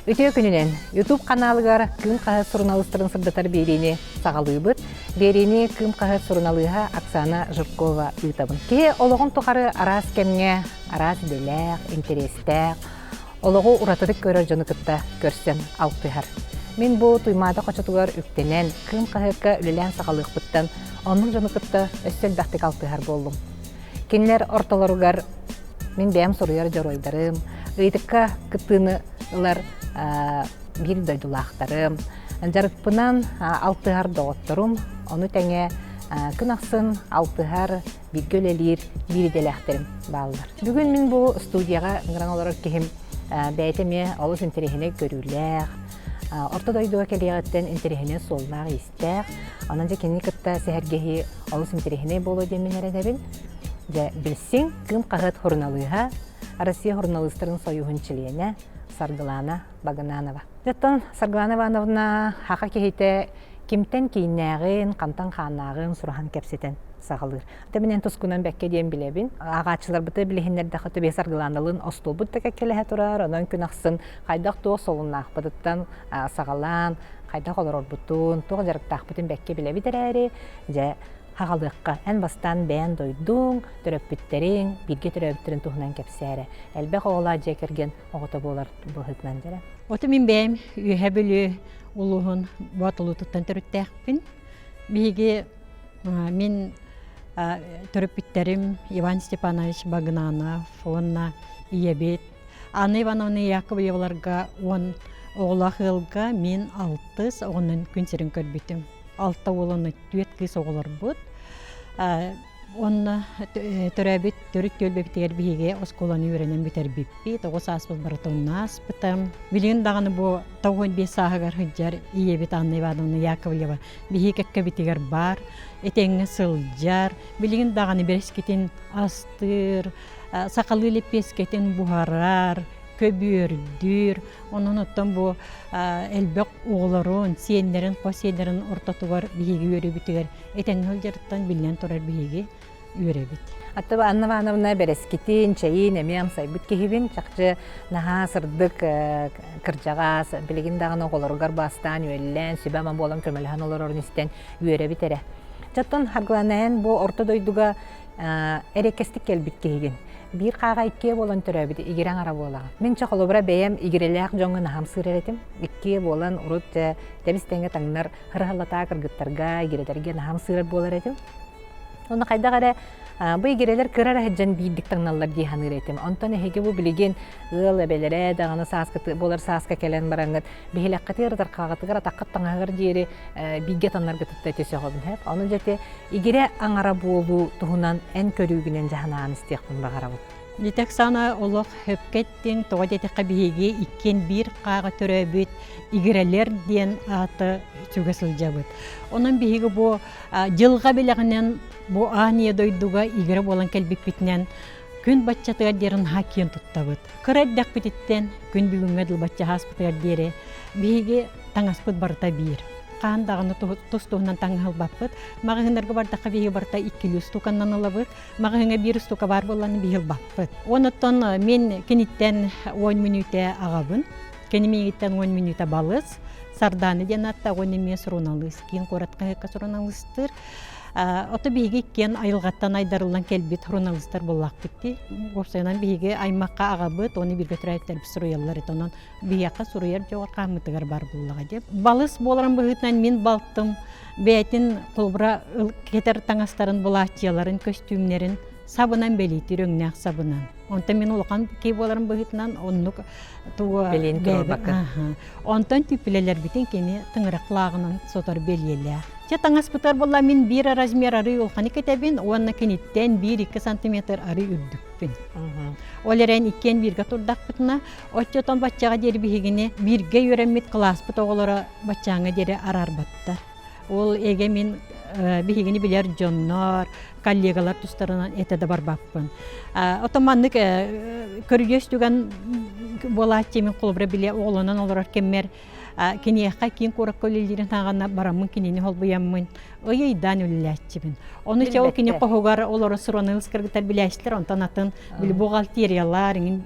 Үтүө күнүнэн! YouTube ханаалыгар Кыым хаһыат суруналыыстарын сырдатар биэриини саҕалыыбыт. Биэриини Кыым хаһыат суруналыыһа Оксана Жиркова ыытабын. Киһи олоҕун тухары араас кэмҥэ араас идэлээх, интэриэстээх, олоҕу уратытык көрөр дьону кытта көрсөн алтыһар. Мин бу Туймаада хочотугар үктэнэн, Кыым хаһыакка үлэлээн саҕалыахпыттан оннук дьону кытта өссө элбэхтик алтыһар буоллум. Кинилэр ортолоругар мин бэйэм суруйар дьоруойдарым, ыйытыкка кыттыыны ылар биир дойдулаахтарым, дьарыкпынан алтыһар доҕотторум, ону тэҥэ күн ахсын алтыһар, бииргэ үлэлиир биир идэлээхтэрим бааллар. Бүгүн мин бу студияҕа ыҥыран олорор киһим бэйэтэ эмиэ олус интэриэһинэй көрүүлээх, орто дойдуга кэлиэҕиттэн интэриэһинэй суоллаах-иистээх. Онон дьэ кинини кытта сэһэргэһии олус интэриэһинэй буолуо диэн мин эрэнэбин. Дьэ, билсиҥ, Кыым хаһыат суруналыыһа, Россия суруналыыстарын сойууһун чилиэнэ Саргылана Багынанова. Оттон Саргылана Ивановна саха киһитэ кимтэн кииннээҕин, хантан хааннааҕын сураһан кэпсэтэн саҕалыыр. Ата мин эн тускунан бэккэ диэн билэбин. Ааҕааччыларбыты билиһиннэрдэххэ төбө Саргыланалыын остуолбут да кэккэлэһэ турар, онон күн ахсын хайдах-туох солуннаахпытыттан саҕалаан, хайдах олорорбутун, туох дьарыктаахпытын бэккэ билэбит эрээри, дьэ, хаҕалыахха. Эн бастаан бэйэн дойдуҥ, төрөппүттэриҥ, бииргэ төрөөбүттэрин туһунан кэпсээ эрэ. Элбэх оҕолоох дьиэ кэргэн оҕото буолар быһыытынан дьэрэ. Оту мин бэйэм Үөһээ Бүлүү улууһун Боотулуутуттан төрүттээхпин. Биһиги мин төрөппүттэрим Иван Степанович Багынанов уонна ийэбит Анна Ивановна Яковлеваларга уон оҕолоох ыалга мин алтыс оҕонон күн сирин көрбүтүм. Алта уол түөрт кыыс оҕолорбут. Онно төрөөбүт төрүт түөлбэбитигэр биһиги оскуоланы үөрэнэн бүтэрбиппит, оҕо сааспыт барыта онно ааспыта. Билигин даҕаны бу 95 сааһыгар сылдьар ийэбит Анна Ивановна Яковлева биһиги кэккэбитигэр баар, этэҥҥэ сылдьар, билигин даҕаны бэрэскитин астыыр, сахалыы лэппиэскэтин буһарар, көбүөрдүүр. Онон оттон бу элбэх оҕолорун, сиэннэрин, хос сиэннэрин ортотугар биһиги үөрүүбүтүгэр этэҥҥэ сылдьарыттан биллэн турар биһиги үөрэбит. Аттыба Анна Ивановна бэрэскитин, чэйин эмиэ амсайбыт киһибин. Чахчы наһаа сырдык кырдьаҕас, билигин даҕаны оҕолоругар бастаан үөллээн, сүбэ-ама буолан көмөлөһөн олорорун истэн үөрэбит эрэ. Чоттон Харгыланаэн бу орто дойдуга эрэккэстик кэлбит киһигин. Биир хааҕа иккиэ буолан төрөөбүт игирэ аҥара буолаҕын. Мин чэ холобура бэйэм игирэлээх дьоҥҥо наһамсыыр этим. Иккиэ буолан урут тэбис тэҥҥэ таҥнар хырыһаллатаа кыргыттарга, игирэлэргэ наһамсыырар буолар этим. Онно хайдах эрэ бу игирэлэр кыра эрэ сылдьан биирдик таҥналлар дии саныыр этим. Онтон эһиги бу билигин ыал эбэлэрэ даҕаны сааска буолар сааска кэлэн бараҥҥыт биһилэххитигэр ытархаҕытыгар атаххыт таҥаһыгар диэри бииргэ таннаргытытта ити сөҕөбүн һэп. Ону дьэ ити игирэ аҥара буолуу туһунан эн көрүүгүнэн дьаһанаан истиэхпин баҕарабын. Дьэ Оксана олох сөпкө эттиҥ, тоҕо диэтэххэ биһиги иккиэн биир хааҕа төрөөбүт игирэлэр диэн ааты сүгэ сылдьабыт. Онон биһиги бу дьылҕа билэҕинэн бу аан ийэ дойдуга игирэ буолан кэлбиппитинэн күн баччатыгар диэри наһаа киэн туттабыт. Кыра эрдэхпититтэн күн бүгүҥҥэ дылы бачча ааспытыгар диэри биһиги таҥаспыт барыта биир. Хаһан даҕаны тус-туһунан таҥаһылбаппыт. Маҕаһыыннарга бардахха биһиги барыта иккилии устуканнан ылабыт. Маҕаһыыҥҥа биир устука баар буоллаҕына биһи ылбаппыт. Онуттан мин киниттэн 10 мүнүүтэ аҕабын. Кини миигиттэн 10 мүнүүтэ балыс. Сардаана диэн ааттаах уонна эмиэ суруналыыс. Киин куорат хаһыакка суруналыыстыыр. Ото биһиги иккиэн айылҕаттан айдарыллан кэлбит суруналыыстар буоллахпыт дии. Уопсайынан биһиги аймахха аҕабыт, уонна бииргэ төрөөбүттэрбит суруйаллар этэ. Онон биһиэхэ суруйар дьоҕур хааммытыгар бар буоллаҕа дии. Балыс буоларын быһыытынан мин балтым бэйэтин холобура кэтэр таҥастарын, былааччыйаларын, көстүүмнэрин сабынан бэлиэтиир өҥнөөх сабынан. Онтон мин улахан киһи буоларым быһыытынан оннук тугу Бэлиэн туруорбакка. Онтон түппүлэлэрбитин кини тыҥырахлааҕынан сотор бэлиэлээх. Чэ таҥаспытыгар буолла мин биир размер арыы улаханы кэтэбин уонна киниттэн биир-икки сантиметр арыы үрдүкпүн. Ол эрэн иккиэн бииргэ турдахпытына Оччотон баччаҕа диэри биһигини бииргэ үөрэммит кылааспыт оҕолоро баччааҥҥа диэри араарбаттар. Ол эгэ мин биһигини билэр дьоннор, коллегалар тустарынан этэ да барбаппын. Оттон маннык көрүдьүөс түгэн буолааччы мин холобура билэ оҕолонон олорор кэммэр киниэхэ киин куоракка үлэлиирин саҕана бараммын кинини холбуйаммын ый-ыйдаан үлэлээччибин. Ону чэ ол кини хоһугар олоро суруналыыс кыргыттар билээччилэр, онтон атын били бухгалтериялар, иҥин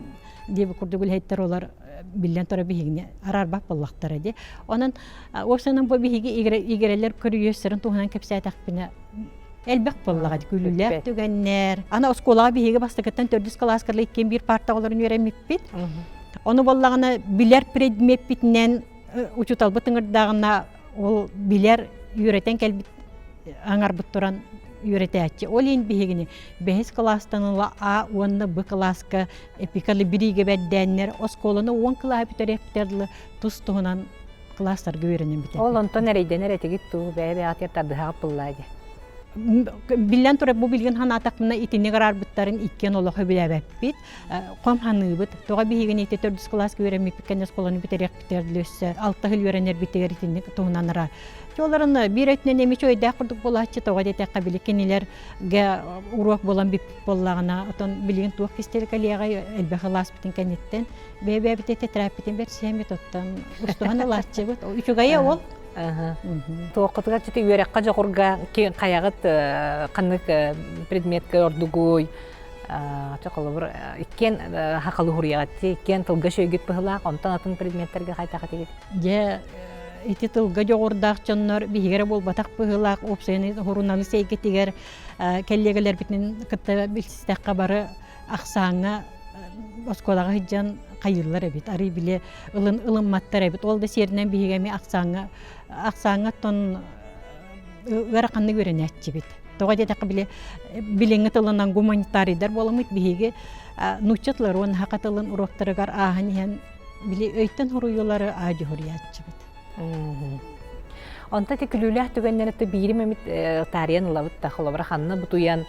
диэбит курдук үлэһиттэр олор. биллэн турар биһигини араарбат буоллахтара дии. Онон уопсайынан бу биһиги игирэлэр көрүйүөстэрин туһунан кэпсээтэхпинэ элбэх буоллаҕа күлүүлээх түгэннэр. Аны оскуолаҕа биһиги бастакыттан төрдүс кылааска иккиэн биир парта олорон үөрэммиппит. Ону буоллаҕына билэр предмеппитинэн учууталбыт ыҥырдаҕына ол билэр үөрэтэн кэлбит аҥарбыт туран үөрэтээччи. Ол иһин биһигини бэһис кылаастан ыла А уонна Б кылааска эпикалы бириигэбэрдээннэр оскуоланы уон кылааһы бүтэриэхпитигэр дылы тус-туһунан кылаастарга үөрэнэн бүтэрбит. Ол онтон эрэйдэнэр этигит дуу, бэйэ-бэйэҕитигэр тардыһаҕыт буллаа дии. Биллэн турар, бу билигин санаатахпына итинник араарбыттарын иккиэн олох сөбүлээбэппит. Хом ханыыбыт. Тоҕо биһигини ити төрдүс кылааска үөрэммиппит кэннэ оскуоланы бүтэриэхпитигэр дылы өссө алта сыл үөрэнэрбитигэр итинник туһунан араа. Чуоларын биир өттүнэн эмиэ чуойдаах курдук буолааччы тоҕо диэтэххэ били кинилэргэ уруок буолан бүппүт буоллаҕына, отон билигин туох кистэл кэлиэҕэй элбэх ылааспытын кэнниттэн бэйэ-бэйэбитин тэтэрээппитин бэрсиһэммит оттон устуһан ылааччыбыт. Үчүгэйэ ол. Туоххутугар чити үөрэххэ дьоҕурга хайаҕыт ханнык предметкэ ордугуй холобур иккиэн хахалы хуруйаҕыт иккиэн тылга шөйгүт быһылаах онтон атын предметтэргэ хайтах этигит Дьэ ити тылга дьоҕурдаах дьоннор биһиги эрэ буолбатах быһыылаах уопсайынан суруналыыс эйгэтигэр кэллиэгэлэрбитин кытта билсистэххэ бары ахсааҥҥа оскуолаҕа сылдьан хайыыллар эбит арый били ылын ылымматтар эбит ол да сиэринэн биһиги эмиэ ахсааҥҥа ахсааҥҥа оттон ыараханнык үөрэнээччибит тоҕо диэтэххэ били билиҥҥи тылынан гуманитарийдар буоламмыт биһиги нуучча тылар уонна саха тылын уруоктарыгар ааһан иһэн били өйтөн хоруйуулары аа дьуһуруйааччыбыт. Онто ити күлүүлээх түгэннэри то биирим эмит таарыйан ылабыт да холобура ханна бутуйан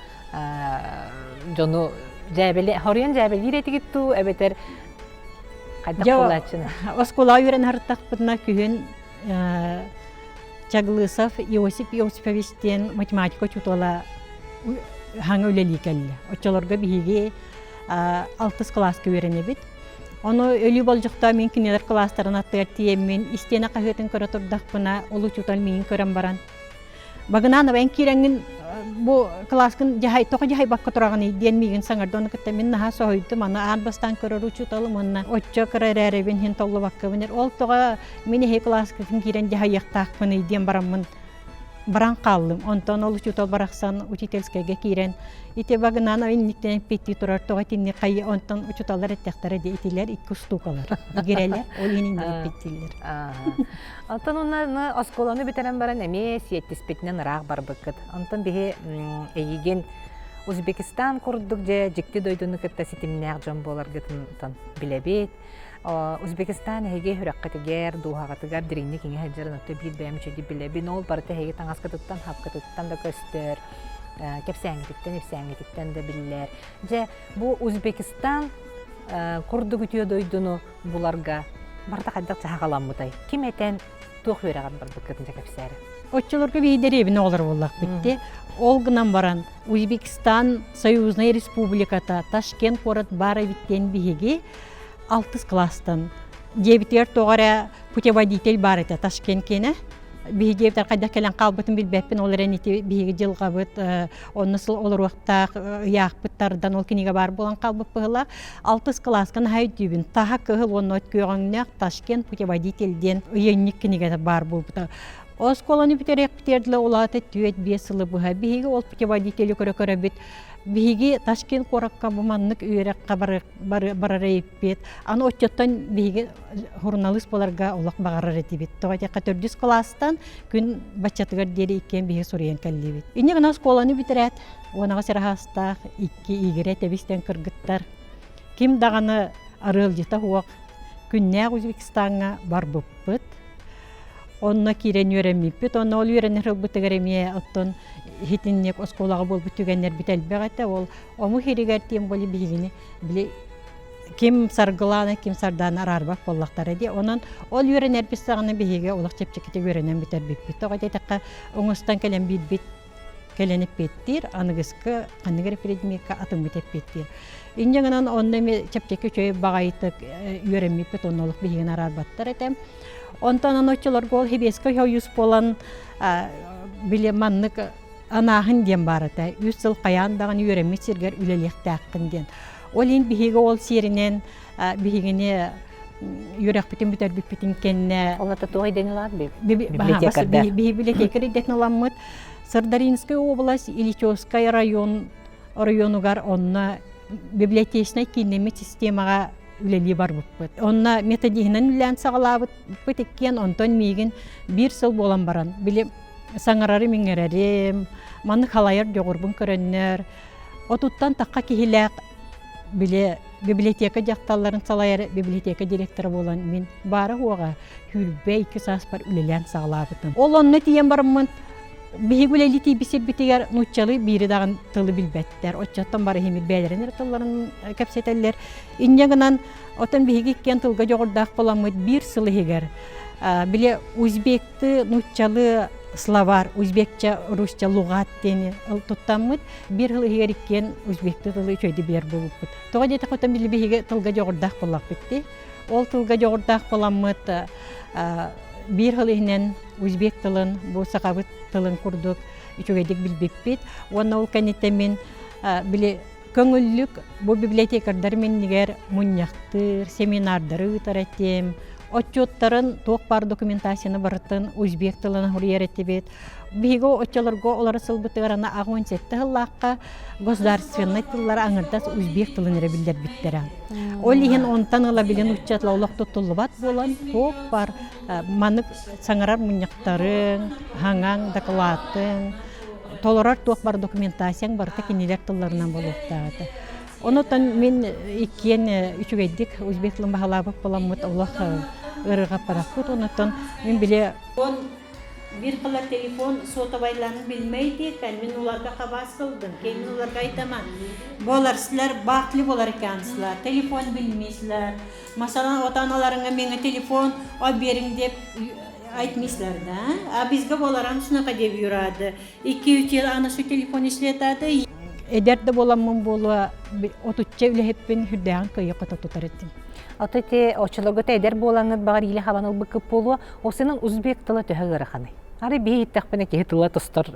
дьону дьээбэли хоруйан дьээбэлиир этигит дуу эбэтэр хайдах буолааччыны оскуолаҕа үөрэн аһартахпытына күһүн Чаглысов Иосип Иосифович диэн математика учуутала хаҥа үлэлии кэллэ. Оччолорго биһиги алтыс кылааска үөрэнэбит. Ону өлүү болдьохтоо мин кинилэр кылаастарын аттыгар тиийэммин истиэнэ хаһыатын көрө турдахпына, ол учуутал миигин көрөн баран Багынанова эн киирэҥҥин бу кылааскын дьаһай тоҕо дьаһайбакка тураҕыный диэн миигин саҥарда ону кытта мин наһаа соһуйдум аны аан бастаан көрөр учууталым уонна оччо кыра эрээрибин иһин толлубаккабын ол тоҕо мин эһи кылааскытын киирэн дьаһайыахтаахпыный диэн бараммын баран хааллым. Онтон ол учуутал барахсан учительскайга киирэн ити Багынанова инниттэн эппиэттии турар тоҕо итинник хайы онтон учууталлар эттэхтэрэ дии итилэр икки устуукалар игирэлэр ол иһин инник эппиэттииллэр. Онтон уонна оскуоланы бүтэрэн баран эмиэ сиэттиспитинэн ыраах барбыккыт. Онтон биһи эйигин Узбекистан курдук дьэ дьикти дойдуну кытта ситимнээх дьон буоларгытын билэбит. Узбекистан эһиги сүрэххитигэр, дууһаҕытыгар дириҥник иҥэ сылдьарын оттон биир бэйэм үчүгэйдик билэбин. Ол барыта эһиги таҥаскытыттан, хапкытыттан да көстөр, кэпсээҥҥититтэн, ипсээҥҥититтэн да биллэр. Дьэ, бу Узбекистан курдук үтүө дойдуну буларга барыта хайдах дьаһаҕаламмытай? Ким этэн, туох үөрэҕэр барбыккытын дьэ кэпсээри. Оччолорго биһи дэриэбинэ оҕолор буоллахпыт дии. Ол гынан баран Узбекистан Союзнай Республиката Ташкент куорат баар эбит диэн биһиги алтыс кылаастан дьиэбитигэр тоҕо эрэ путеводитель баар этэ Ташкент киэнэ биһиги дьиэбитигэр хайдах кэлэн хаалбытын билбэппин ол эрэн ити биһиги дьылҕабыт онно сыл олоруохтаах ыйаахпыт тардан ол кинигэ баар буолан хаалбыт быһыылаах алтыс кылааска наһаа өйдүүбүн таһа кыһыл уонна от күөҕүҥнээх Ташкент путеводитель диэн ыйынньык кинигэтэ баар буолбута оскуоланы бүтэриэхпитигэр дылы улаата 4-5 сылы быһа биһиги ол путеводители көрө көрөбүт биһиги Ташкент куоракка бу маннык үөрэххэ барар эбиппит. Аны оччоттон биһиги суруналыыс буоларга олох баҕарар этибит. Тоҕо диэххэ төрдүс кылаастан күн баччатыгар диэри иккиэн биһиги суруйан кэллибит. Инньэ гынан оскуоланы бүтэрээт, уонаҕа сыраһаастаах икки игирэ тэбистэн кыргыттар ким даҕаны арыалдьыта суох күннээх Узбекистаҥҥа барбыппыт. Онно киирэн үөрэммиппит. Онно ол үөрэнэр ылбытыгар эмиэ оттон итинник оскуолаҕа буолбут түгэннэрбит элбэх этэ. Ол омук иһигэр тем более биһигини били ким саргылаана, ким сардаана араарбат буоллахтара дии. Онон ол үөрэнэрбит саҕана биһиги олох чэпчэкитик үөрэнэн бүтэрбиппит. Тоҕо диэтэххэ, оҥостон кэлэн биирбит кэлэн эппиэттиир, аныгыскы ханнык эрэ предмеккэ атыммыт эппиэттиир. Инньэ гынан онно эмиэ чэпчэки үчүгэй баҕайытык үөрэммиппит, онно олох биһигини араарбаттар этэ. Онтон аны оччолорго ол Хибиэскэй Союз буолан били маннык анааһын диэн баар этэ. Үс сыл хайаан даҕаны үөрэммит сиргэр үлэлиэхтээххин диэн. Ол иһин биһиги ол сиэринэн биһигини үөрэхпитин бүтэрбиппитин кэннэ Ол ата туох идэни ылаат библиотекарда? Библиотекарь идэтин ыламмыт Сырдаринская область Ильичевскай район оройуонугар онно библиотечнай кииннэммит системаҕа үлэлии барбыппыт. Онно методиһынан үлэлээн саҕалаабыппыт иккиэн, онтон миигин биир сыл буолан баран, били саҥарарым иҥэрэрим, маннык халайар дьоҕурбун көрөннөр, отуттан тахха киһилээх били библиотека дьахталларын салайар библиотека директора буолан мин баара-суоҕа 22 сааспар үлэлээн саҕалаабытым. Ол онно тиийэн бараммын биһиги үлэлии тиийбит сирбитигэр нууччалыы биири даҕаны тылы билбэттэр. Оччоттон бары иһимир бэйэлэрин эрэ тылларын кэпсэтэллэр. Инньэ гынан отон биһиги иккиэн тылга дьоҕурдаах буоламмыт биир сыл иһигэр били узбекты нууччалыы словарь узбекча русча луҕаат диэни туттаммыт биир сыл иһигэр иккиэн узбекты тылы үчүгэйдик билэр буолбуппут. Тоҕо диэтэххэ отон били биһиги тылга дьоҕурдаах буоллахпыт дии. Ол тылга дьоҕурдаах буоламмыт биир сыл иһинэн узбек тылын бу сахабыт тылын курдук үчүгэйдик билбиппит. Уонна ол кэнниттэн мин били көҥүллүк бу библиотекардар иннигэр мунньахтыыр, семинардары ыытар этим. Отчуоттарын туох баар документацияны барытын узбек тылынан суруйар этибит. Биһиги оччолорго олоро сылбытыгар аны 87 сыллаахха государственнай тыллары аҥардас узбек тылын эрэ биллэрбиттэрэ. Ол иһин онтон ыла билин уччатла олох туттуллубат буолан туох баар маннык саҥарар мунньахтарыҥ, хаҥаҥ, дакылаатыҥ, толорор туох бар документацияҥ барыта кинилэр тылларынан буолуохтаах этэ. Онотон мин иккиэн үчүгэйдик узбек тылын баһылаабыт буоламмыт олох ыарырҕаппатахпыт. Онотон мин били Бир кыла телефон сотовайларын билмейди, мин уларга хабаас кылдым, мин уларга айтаман. Болар силер бактли болар экенсилер, телефон билмейсилер. Масалан, ата-аналарыңа меңе телефон алып бериң деп айтмайсыздар да. А бизге боларам шунака деп юрады. 2-3 yıl ана шу телефон ишлетады. Эдэр да буоламмын буолуо отучча үлэһиппин үрдээҕин кыайа хото тутар этим. Ото ити оччолорго эдэр буолаҥҥыт баҕар иилэ хабан ылбыккыт буолуо, осынан узбек тыла төһө ыараханый? Ары биһи иһиттэхпинэ киһи тыла тостор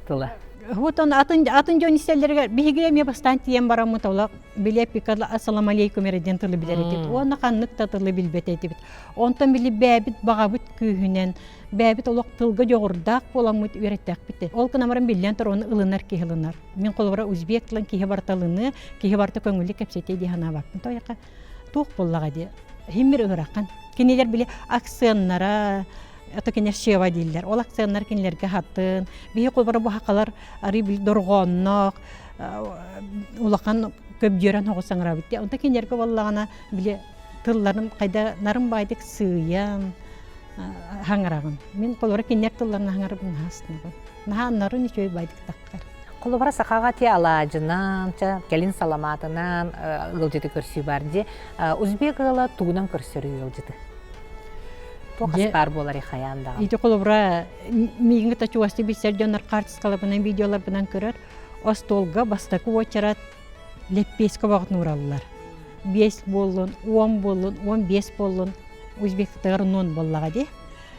тыла. Вот он атын атын дьон истэллэригэр биһиги эмиэ бастаан тиийэн бараммыт ола биле пикала ассалам алейкум эрэ диэн тылы билэр этибит. Уонна ханнык да тылы билбэт этибит. Онтон били бээбит баҕабыт күүһүнэн бээбит олох тылга дьоҕурдаах буоламмыт үөрэттэхпит. Ол гынан баран биллэн турар ону ылынар киһи ылынар. Мин холобура узбек тылын киһи барыта ылыныы, киһи барыта көҥүллүк кэпсэтиэ дии санаабаппын. Тоойука туох буоллаҕа дии химмир ыарахан. Кинилэр били акценнара это кинилэр шева дииллэр. Ол акценнар кинилэргэ хатын. Биһи холобура бу хакалар арыы били дорҕоонноох улахан көбдьүөрэн оҕо саҥарабыт дии. Онто кинилэргэ буоллаҕына били тылларын хайда нарын баайдык сыыйан хаҥараҕын. Мин холобура кинилэр тылларын хаҥарабын наһаа Наһаа нарын үчүгэй байдык таххар. Холобура сахаҕа ти алаадьынан, кэлин саламаатынан ыалдьыты көрсүү бар дии. Узбек ыала тугунан көрсөр ыалдьыты? Туох аспаар буолар хайаан даҕаны? Ити холобура миигин кытта чугастыы билсэр дьоннор хаартыскаларбынан, видеоларбынан көрөр. Остуолга бастакы уочарат лэппиэскэ баҕатын уураллар. Биэс буоллун, уон буоллун, 15 буоллун, узбектар нон буоллаҕа дии.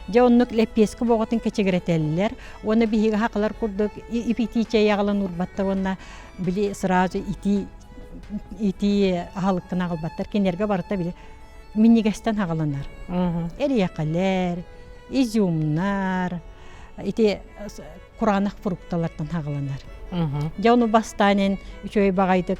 Дьэ оннук лэппиэскэ боҕотун кэчигирэтэллэр уонна биһиги хакалар курдук ипитии чэй аҕалан уурбаттар уонна били сразу итии итии аһылыккын аҕалбаттар. Кинилэргэ барыта били минньигэстэн аҕаланар. Эриэхэлэр, изюмнар, ити кураанах фрукталартан аҕаланар. Дьэ ону бастаан эн үчүгэй баҕайдык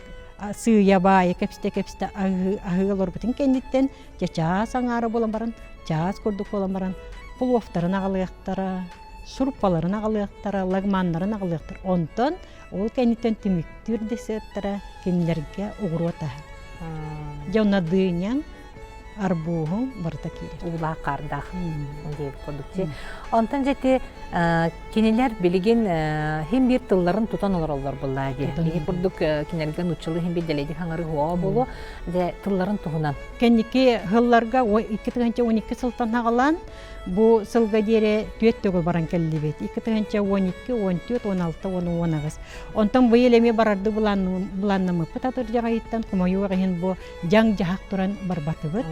сыыйа баайы кэпсэтэ-кэпсэтэ аһыы олорбутун кэнниттэн Дьэ чаас аҥаара буолан баран, чаас курдук буолан баран, пловтарын аҕалыахтара, сурпаларын аҕалыахтара, лагманнарын аҕалыахтара. Онтон ол кэнниттэн түмүктүүр десерттара кинилэргэ оҕуруот аһа. Дьэ онно дыняҥ, арбуһуҥ барыта киирэр. Уулаах хаардаах диэбит курдук. Онтон дьэ ити кинилэр билигин хим биир тылларын тутан олороллор буоллаа дии. Биһи курдук кинилэргэ нууччалыы хим биир дэлэйдик хаҥары хуоҕа буолуо. Дьэ тылларын туһунан. Кэнники сылларга 2012 сылтан аҕалан бу сылга диэри түөрт төгүл баран кэллибит. 2012, 14, 16, 18. Онтон быйыл эмиэ барарды былааннаммыппыт атырдьаҕайыттан хомойуох иһин бу дьаҥ-дьаһах туран барбатыбыт.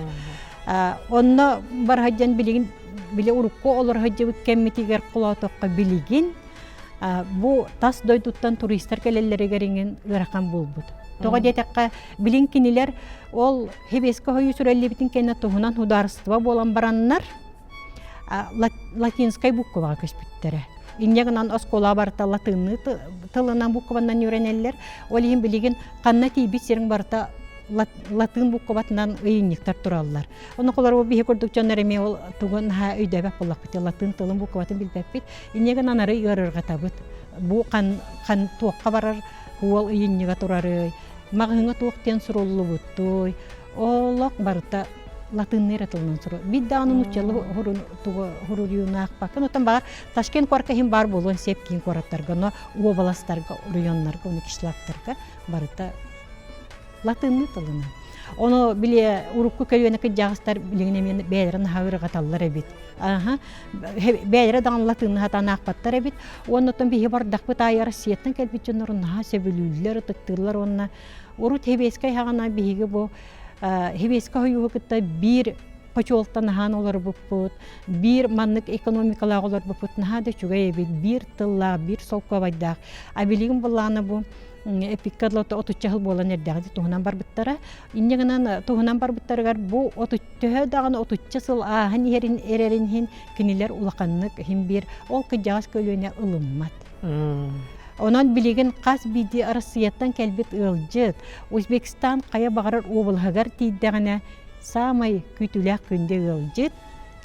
Онно бараһадьан билигин били урукку олоро сылдьыбыт кэммитигэр холоотоххо билигин. Бу тас дойдуттан туристар кэлэллэригэр иҥин ыарахан буолбут. Тоҕо диэтэххэ, билин кинилэр ол Хебеске хойуу сүрэллибитин кэннэ туһунан судаарыстыба буолан бараннар латинскай букваҕа көспүттэрэ. Инньэ гынан оскуола барыта латынныы тылынан букванан үөрэнэллэр. Ол иһин билигин ханна тиийбит сириҥ барыта латын букватынан ыйынньыктар тураллар. Ону холоругу биһи курдук дьоннор эмиэ ол тугу наһаа өйдөөбөт буоллахпыт, латын тылын букватын билбэппит. Инньэ гынан ары ыарырҕатабыт. Бу хан, хан туохха барар уол ыйынньыга турарый, маҕаһыыҥҥа туох диэн суруллубуттуй, олох барыта латынныы эрэ тылынан суру. Биир даҕаны нууччалыы хуруйунаахпаккын, оттон баҕар Ташкент куоракка иһин баар буолуон сөп киин куораттарга, но уобаластарга, районнарга, уонна кишлактарга барыта латынныы тылынан. Ону били урукку көлүөнэ кырдьаҕастар билигин эмиэ бэйэлэрин наһаа ырыгаталлар эбит. Аха, бэйэлэрэ даҕаны латыынны сатаан аахпаттар эбит. Уонна оттон биһи бардахпыт аайы Россияттан кэлбит дьоннору наһаа сөбүлүүллэр, ытыктыыллар уонна урут Хебескэй хаҕана биһиги бу Хебескэ хойууһу кытта биир хочуолтан аһаан олорбуппут, биир маннык экономикалаах олорбуппут наһаа да үчүгэй эбит, биир тыллаах, биир солкуобайдаах. А билигин буллаҕына бу эпикка дылы отучча сыл буолан эрдэҕэ туһунан барбыттара. Инньэ гынан туһунан барбыттарыгар бу төһө даҕаны отучча сыл ааһан иһэрин эрэрин иһин кинилэр улаханнык иһин биир ол кырдьаҕас көлүөнэ ылыммат. Онон билигин хас биирдии Арассыыйаттан кэлбит ыалдьыт Узбекистан хайа баҕарар уобалаһыгар тиийдэҕинэ саамай күүтүүлээх күндү ыалдьыт,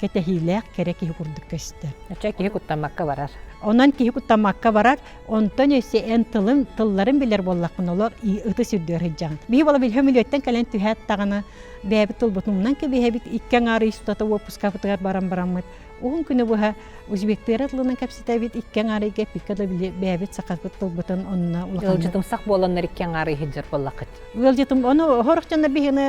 кэтэһиилээх кэрэ киһи курдук көстөр. Оччо киһи куттаммакка барар. Онон киһи куттаммакка барар, онтон өссө эн тылын, тылларын билэр буоллаххына олор ытыс үрдүгэр сылдьаҕын. Биһи буола билһэ мүлүөттэн кэлэн түһээт даҕаны бэйэбит тылбытын умнан кэбиһэбит, икки аҥаар ый устата уоппускабытыгар баран бараммыт уһун күнү быһа узбектыыра тылынан кэпсэтэбит, икки аҥаар ыйга эппиккэ да били бэйэбит сахабыт тылбытын онно улаханнык Ыалдьытымсах буоланнар икки аҥаар ый сылдьар буоллаххыт. Ыалдьытым ону сорох дьоннор биһини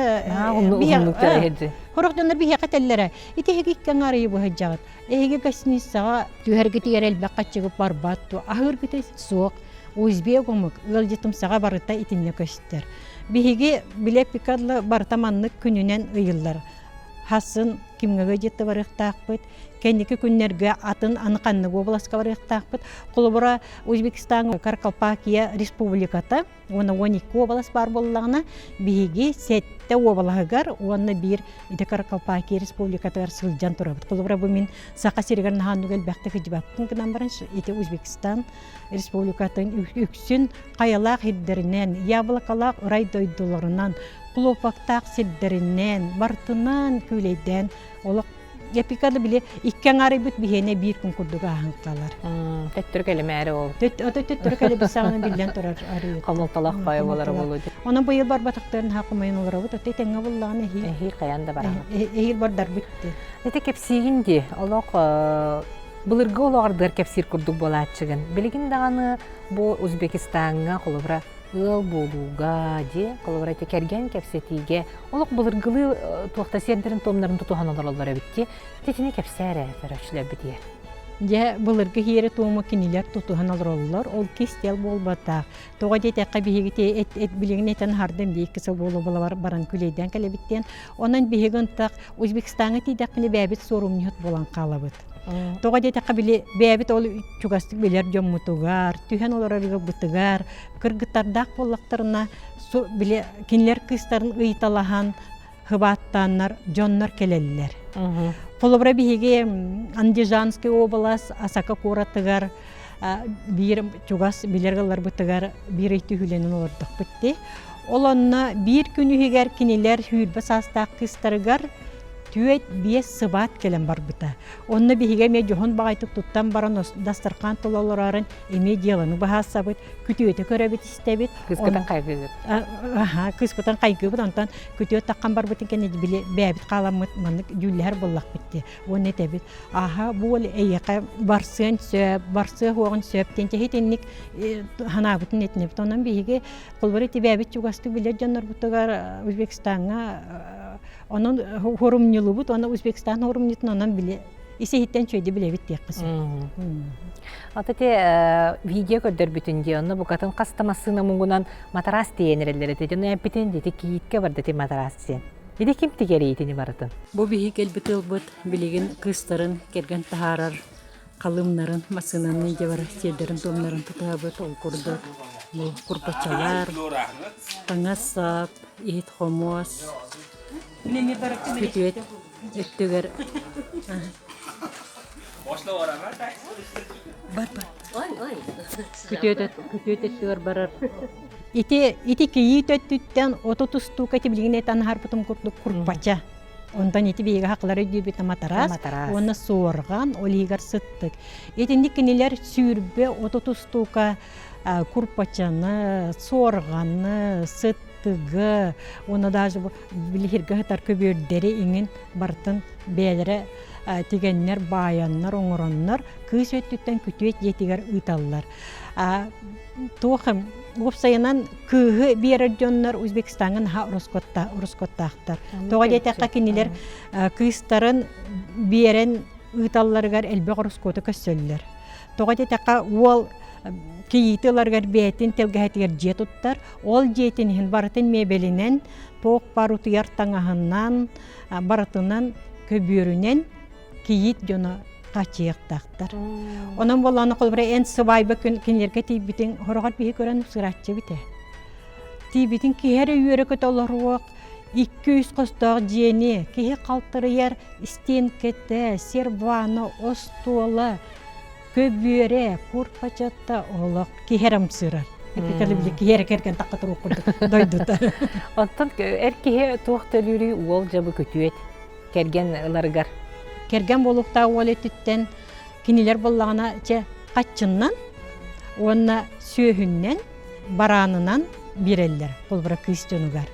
сорох дьоннор биһиэхэ этэллэрэ ити эһиги икки аҥаар ыйы быһыдьаҕыт эһиги гостиницаҕа түһэргитигэр элбэх хаччыгы барбат дуо аһыыргыта суох узбек омук ыалдьытымсаҕа барыта итиннэ көстөр биһиги билэ пикадлы барыта маннык күнүнэн ыйыллар хасын кимҥэ ыалдьытта барыахтаахпыт кэнники күннэргэ атын аны ханнык уобаласка барыахтаахпыт холобура Узбекистан Каракалпакия республиката уонна 12 уобалас баар буоллаҕына, биһиги сэттэ уобалаһыгар уонна биир ити Каракалпакия республикатыгар сылдьан турабыт. Холобура, бу мин Саха сиригэр наһааннык элбэхтик сылдьыбаппын гынан баран, ити Узбекистан республикатын үксүн хайалаах сирдэринэн, яблокалаах ырай дойдуларынан, хлопоктаах сирдэринэн, бартынан күүлэйдээн олох Эпиканы били икки аҥаарыйбыт биһиэнэ биир күн курдук ааһан хаалар. Төттөрү кэлимээри ол. Төттөрү кэлибит саҕана биллэн турар арыйыт. Хомолтолоох баайы буолар буолуо. Онон быйыл барбатахтарын хаха хомойон олоробут. Оттон тэҥҥэ буллаҕына эһиил. Эһиил хайаан да бараҕын. Эһиил бардарбыт дии. Ити кэпсиигин дии. Олох былыргы олоҕордугар кэпсиир курдук буолааччыгын. Билигин даҕаны бу Узбекистаҥҥа холобура ыал буолууга дии холобура ити кэргэн кэпсэтиигэ олох былыргылыы туохта сиэрдэрин-туомнарын тутуһан олороллор эбит дии. Итини кэпсээ эрэ көрөөччүлэрбитигэр. Дьэ, былыргы сиэри-туому кинилэр тутуһан олороллор. Ол кистэл буолбатах. Тоҕо диэтэххэ, биһиги эт, эт билигин этэн аһардым дии, икки сыл буола баран күлэйдээн кэлэбит диэн. Онон биһиги ынтах Узбекистаҥҥа тиийдэхпинэ бэйэбит суорумньуһут буолан хаалабыт. Тоҕо диэтэххэ, били бэйэбит ол чугастык билэр дьоммутугар, түһэн олорор ыалбытыгар, кыргыттардаах буоллахтарына, били кинилэр кыыстарын ыйыталаһан хыбааттааннар дьоннор кэлэллэр. Холобура биһиги Андижанский область Асака куоратыгар биир чугас билэр ыалларбытыгар биир ый түһүүлэнэн олордохпут дии. Ол онно биир күн иһигэр кинилэр сүүрбэ саастаах кыыстарыгар түөрт биэс сыбаат кэлэн барбыта. Онно биһиги эмиэ дьоһун баҕайытык туттан баран дастархан тула олороорун эмиэ дьыаланы быһаарсабыт, күтүөтү көрөбүт истэбит. Кыыскытын хайгыыбыт. Аха, кыыспытын хайгыыбыт, онтон күтүөт таххан барбытын кэннэ били бэйэбит хааламмыт маннык дьүүллэһэр буоллахпыт дии. Уонна этэбит, аха, бу уол эйиэхэ барсыан сөп, барсыа суоҕун сөп диэн итинник санаабытын этинэбит. Онон биһиги холобура ити бэйэбит чугастык билэр дьоннорбутугар Узбекистаҥҥа онон хорумньулубут, уонна Узбекистан хорумньутун онон били ис-иһиттэн үчүгэйдик билэбит диэххэ сөп. Ата те видео көрдөрбүтүн дии, онно букатын хас да массыына муҥунан матрас тиэйэн эрэллэр этэ. Дьону эппитин дии, кийииккэ барда ти матрас диэн. Ити ким тигэрий итини барытын? Бу биһи кэлбит ылбыт билигин кыыстарын кэргэн таһаарар. Халымнарын, массыынаны илдьэ барар сиэрдэрин-туомнарын тутуһабыт. Ол курдук бу курбачалар, таҥас-сап, иһит-хомуос, күтүөт өттүгэр күтүөт күтүөт өттүгэр барар. Ити ити кийиит өттүттэн 30 устуука ити билигин этэн аһарбытым курдук курбача. Онтон ити биһиги хакылары өйдүүбүт матараас уонна суорҕан ол иһигэр сыттык. Итинник кинилэр сүүрбэ 30 устуука курпачаны, суорҕаны, сыттыгы уонна даже билиһиргэ сытар көбүөрдэри иҥин барытын бэйэлэрэ тигэннэр, баайаннар, оҥороннор кыыс өттүттэн күтүөт дьиэтигэр ыыталлар. Туох уопсайынан кыыһы биэрэр дьоннор Узбекистаҥҥа наһаа ороскуоттаахтар. Тоҕо диэтэххэ кинилэр кыыстарын биэрэн ыыталларыгар элбэх ороскуоту көрсөллөр. Тоҕо диэтэххэ уол кийиити ыларыгар бэйэтин тэлгэһэтигэр дьиэ туттар. Ол дьиэтин иһин барытын миэбэлинэн, туох баар утуйар таҥаһынан, барытынан көбүөрүнэн кийиит дьоно хааччыйыахтаахтар. Онон буоллаҕына холобура эн сыбаайба күн кинилэргэ тиийбитиҥ хороҕор биһи көрөн сырааччы эбитэ. Тиийбитин киһи эрэ үөрэ-көтө олоруох, 2-3 хостоох дьиэни киһи халтарыйар стенкэтэ, сервана, остуола, көбүөрэ, курпачата олох киһи эрэ ымсыырар. Киһи эрэ кэргэн тахха туруох курдук дойдута. Оттон эр киһи туох төлүүрүй уол дьабы күтүөт кэргэн ыларыгар? Кэргэн буолуохтаах уол өттүттэн кинилэр буоллаҕына чэ хаччыннан уонна сүөһүннэн бараанынан биэрэллэр холобура кыыс дьонугар.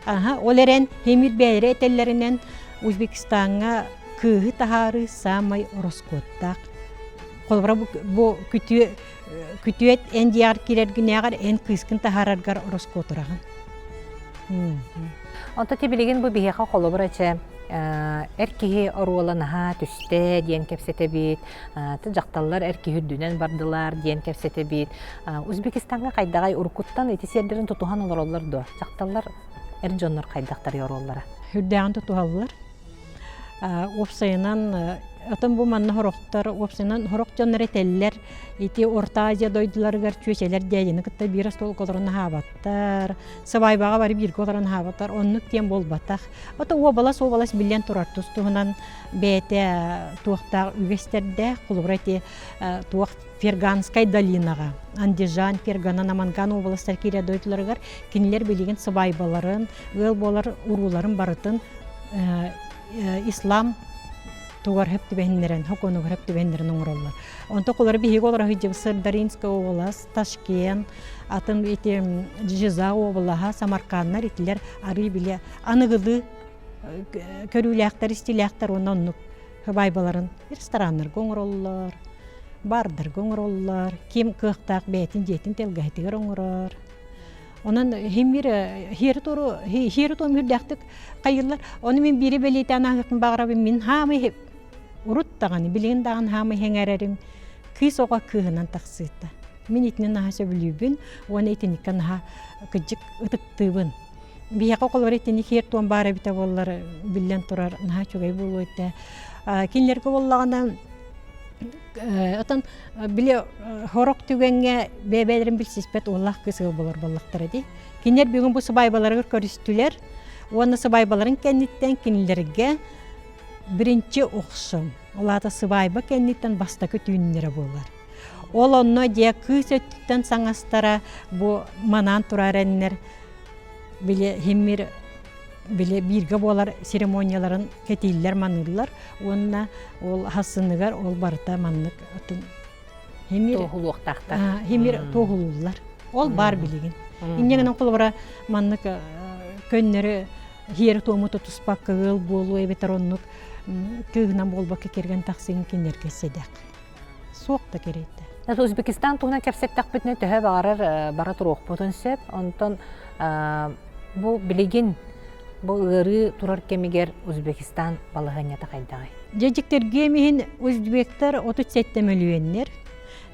Аха, ол эрэн химир бэйэлэрэ этэллэринэн Узбекистаҥҥа кыыһы таһаарыы саамай ороскуоттаах. Холобура бу, бу күтүө, күтүөт эн дьиэҕэр киирэргинээҕэр эн кыыскын таһаараргар ороскуотураҕын. Онто ти билигин бу биһиэхэ холобура чэ эр киһи оруола наһаа түстэ диэн кэпсэтэбит, дьахталлар эр киһи үрдүнэн бардылар диэн кэпсэтэбит. Узбекистаҥҥа хайдаҕай уруккуттан ити сиэрдэрин тутуһан олороллор дуо? Дьахталлар эр дьоннор хайдахтарый оруоллара? Үрдээҕин тутуһаллар. Уопсайынан Отон бу манна хорохтор, уопсайынан хорох дьоннор этэллэр, ити Орто Азия дойдуларыгар чүөчэлэр дьээдьэни кытта биир остуолга олорон аһаабаттар, сыбаайбаҕа бары бииргэ олорон аһаабаттар, оннук диэн буолбатах. Ото уобалас-уобалас биллэн турар тус туһунан бэйэтэ туохтаах үгэстэрдээх, холобура ити туох Ферганскай долинаҕа, Андижан, Фергана, Наманган уобаластар киирэр дойдуларыгар кинилэр билигин сыбаайбаларын, ыал буолар урууларын барытын ислам тугар хөп түбэһиннэрэн, хокуонугар хөп түбэһиннэрэн оҥороллор. Онто олору биһиги олоро сылдьыбыт Сырдаринская уобалас, Ташкент, атын ити Джиза уобалаһа, Самарканнар итилэр арыы биле аныгылыы көрүүлээхтэр, истилээхтэр уонна оннук сыбаайбаларын рестораннарга оҥороллор, бардарга оҥороллор, ким кыахтаах бэйэтин дьиэтин тэлгэһэтигэр оҥорор. Онон химир хиэри туору хиэри туом үрдээхтик хайыыллар. Ону мин биири бэлиэтээн ааһыахпын баҕарабын. Мин хаамай урут даҕаны, билигин даҕаны хаамай сэҥээрэрим кыыс оҕо кыыһынан тахсыыта. Мин итини наһаа сөбүлүүбүн уонна итиниккэ наһаа кырдьык ытыктыыбын. Биһиэхэ оҕолор итини хиэр туом баар эбитэ буоллар биллэн турар наһаа үчүгэй буолуо этэ. Кинилэргэ буоллаҕына Отон били хорох түгэҥҥэ бэйэ-бэйэлэрин билсиспэт уоллаах кыыс ыал буолар буоллахтара дии. Кинилэр бүгүн бу сыбаайбаларыгар көрүстүлэр уонна сыбаайбаларын кэнниттэн кинилэргэ биринчи охсум, ол аата сыбаайба кэнниттэн бастакы түүннэрэ буолар. Ол онно дьиэ кыыс өттүттэн саҥастара бу манаан турар эннэр били химмир били бииргэ буолар церемонияларын кэтииллэр маныыллар уонна ол хассыныгар ол барыта маннык атын химир туоһулуохтаахтар химир туоһулууллар ол баар билигин инньэ гынан холобура маннык көннөрү хиэри туому тутуспакка ыал буолуу эбэтэр оннук кыыһынан буолбакка кэргэн тахсыын кинилэргэ сэдэх суох да кэриэтэ. Узбекистан туһунан кэпсэттэхпитинэ төһө баҕарар бара туруохпутун сөп. Онтон бу билигин бу ыарыы турар кэмигэр Узбекистан балаһыанньата хайдаҕый? Дьэ дьиктиргиэм иһин узбектар 37 мөлүйүөннэр.